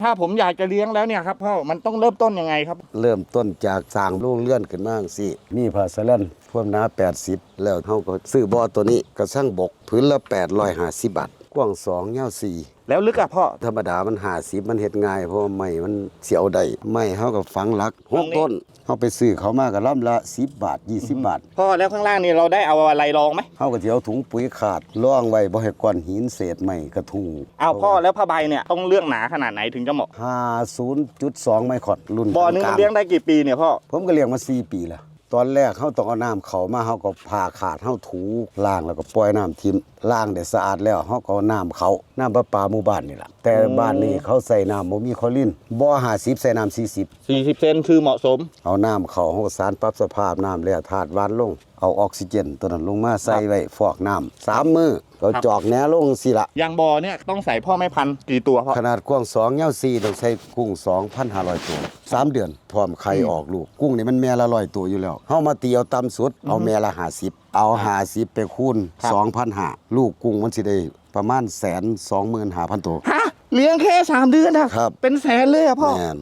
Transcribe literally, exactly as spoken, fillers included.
ถ้าผมอยากจะเลี้ยงแล้วเนี่ยครับพ่อ มันต้องเริ่มต้นยังไงครับ เริ่มต้นจากสร้างโรงเรือนขึ้นมาจั่งซี้ มีผ้าสะแลนพ่วมหนาแปดสิบ แล้วเฮาก็ซื้อบ่อตัวนี้ กระชังบก ผืนละแปดร้อยห้าสิบบาท กว้างสอง ยาวสี่ แล้วลึกอะพ่อ ธรรมดามันห้าสิบ มันเฮ็ดง่าย เพราะว่าไม้มันสิเอาได้ ไม้เฮาก็ฝังหลักหก ตรงนี้ ต้น เฮาไปซื้อเขามาก็ลำละสิบบาท ยี่สิบบาท พ่อ แล้วข้างล่างนี่เราได้เอาอะไรรองไหม เฮาก็สิเอาถุงปุ๋ยคาดรองไว้ บ่ให้ก้อนหินเศษไม้กระทุ้ง เอาพ่อ แล้วผ้าใบเนี่ยต้องเลือกหนาขนาดไหนถึงจะเหมาะ ห้าศูนย์จุดสอง ไมครอน รุ่น บ่อนึง ก มั ลาน งๆ เลี้ยงได้กี่ปีเนี่ยพ่อ ผมก็เลี้ยงมาสี่ปีแล้ว ตอนแรกเฮาต้องเอาน้ำเข้ามา เฮาก็ผ่าคาด เฮาถูล้างแล้วก็ปล่อยน้ำทิ้ง ล้างได้สะอาดแล้ว เฮาก็เอาน้ำเข้า น้ำประปาหมู่บ้านนี่ล่ะ แต่ อืม บ้านนี้เขาใส่น้ำบ่มีคลอรีน บ่อห้าสิบ ใส่น้ำสี่สิบ 40 เซนคือเหมาะสม เอาน้ำเข้า เฮาก็สารปรับสภาพน้ำ แร่ธาตุหว่านลง เอาออกซิเจนตัวนั้นลงมาใส่ไว้ฟอกน้ำสามมื้อ ก็จอกแหนลงสิละ อย่างบ่อเนี่ยต้องใส่พ่อแม่พันธุ์กี่ตัวพ่อ ขนาดกว้างสอง ยาวสี่ ต้องใส่กุ้ง สองพันห้าร้อย ตัว สามเดือนพร้อมไข่ออกลูก กุ้งนี่มันแม่ละร้อยตัวอยู่แล้ว เฮามาตีเอาต่ำสุด เอาแม่ละห้าสิบ เอาห้าสิบไปคูณ ครับ สองพันห้า ลูกกุ้งมันสิได้ประมาณแสนสองหมื่นห้าพันตัว ฮะ เลี้ยงแค่ 3 เดือนนะครับ เป็นแสนเลยอะพ่อ แม่น